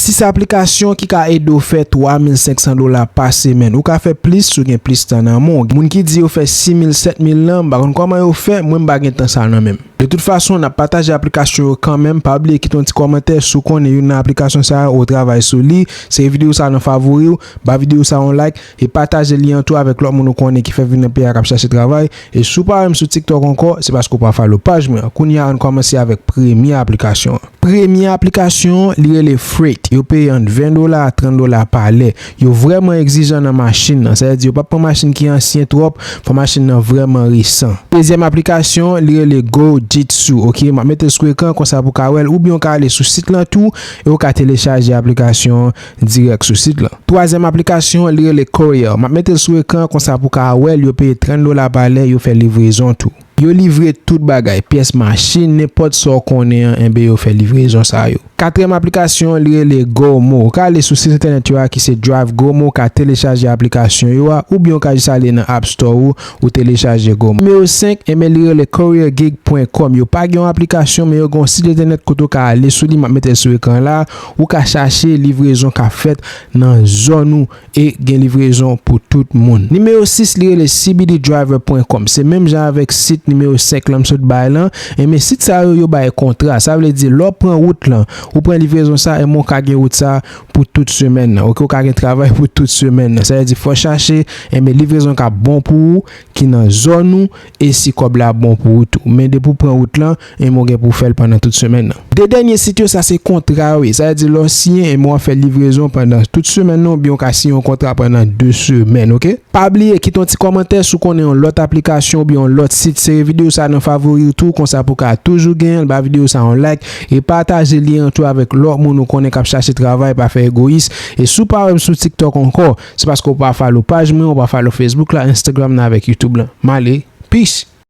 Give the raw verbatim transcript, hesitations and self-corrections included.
Sis aplikasyon ki ka ede w fè twa mil senk san dola pa semèn. Ou ka fè plis si w gen plis tan nan men w. Moun ki di yo fè sis mil, sèt mil lan, m pa konn kòman yo fè, mwen m pa gen tan sa nan men m. De tout fason, n ap pataje aplikasyon yo kanmenm. Pa bliye kite yon ti kòmantè si w konnen youn nan aplikasyon sa yo, ou travay sou li. Sere videyo sa nan favori w, ba videyo sa yon like, e pataje li an tou avèk lòt moun ou konnen ki fè vin nan peyi a k ap chache travay. E si w pa wè m sou TikTok ankò, se paske w pa follow paj mwen an. Kounye a, ann kòmanse avèk premye aplikasyon an. Premye aplikasyon, li rele Freight. Yo peye ant ven dola a trant dola pa lè. Yo vrèman egzijan nan machin nan. Sa vle di yo p ap pran machin ki ansyen twòp, fò machin nan vrèman resan. Dezyèm aplikasyon, li rele Gojitsu, oke? M ap mete l sou ekran konsa pou w ka wè l, oubyen w ka ale sou sit lan tou e w ka telechaje aplikasyon an dirèk sou sit lan. Twazyèm aplikasyon, li rele Courier. M ap mete l sou ekran konsa pou w ka wè l, yo peye trant dola pa lè, yo fè livrezon tou. Yo livre tout bagay, pyès machin, nenpòt sa w konnen an, enben yo fè livrezon sa yo. Katriyèm aplikasyon, li rele Gomo. Ou ka ale sou sit entènèt yo a ki se Drive Gomo, ou ka telechaje aplikasyon yo a, oubyen ou ka jis ale nan App Store ou, ou telechaje Gomo. Nimewo senk, enben li rele Courier Gig pwen kòm. Yo pa gen yon aplikasyon, men yo gen yon sit entènèt kote ou ka ale sou li, m ap mete l sou ekran la, ou ka chache livrezon k ap fèt nan zòn ou e gen livrezon pou tout moun. Nimewo sis, li rele C B D driver pwen kòm. Se menm jan avèk sit nimewo senk lan m sot bay lan, enben sit sa yo, yo bay kontra. Sa vle di, lè w pran wout lan, ou pran livrezon sa, enben w ka gen wout sa pou tout semèn nan. Oke, ou ka gen travay pou tout semèn nan. Sa vle di, fò w chache, enben livrezon k ap bon pou ou, ki nan zòn ou, e si kòb la bon pou ou tou. Men depi w pran wout lan, enben w gen pou w fè l pandan tout semèn nan. De dènye sit yo, sa se kontra yo ye. Sa vle di lè w siyen, enben w ap fè livrezon pandan tout semèn nan, oubyen w ka siyen yon kontra pandan de semèn, oke? Pa bliye kite yon ti kòmantè si w konnen yon lòt aplikasyon oubyen yon lòt sit. Sere videyo sa nan favori w tou, konsa pou w ka toujou genyen l. Ba videyo sa yon like e pataje lyen an tou avèk lòt moun ou konnen k ap chache travay, pa fè egoyis. E si w pa wè m sou TikTok ankò, se paske w pa follow paj mwen, w pa follow Facebook la, Instagram nan avèk YouTube lan. M ale, peace!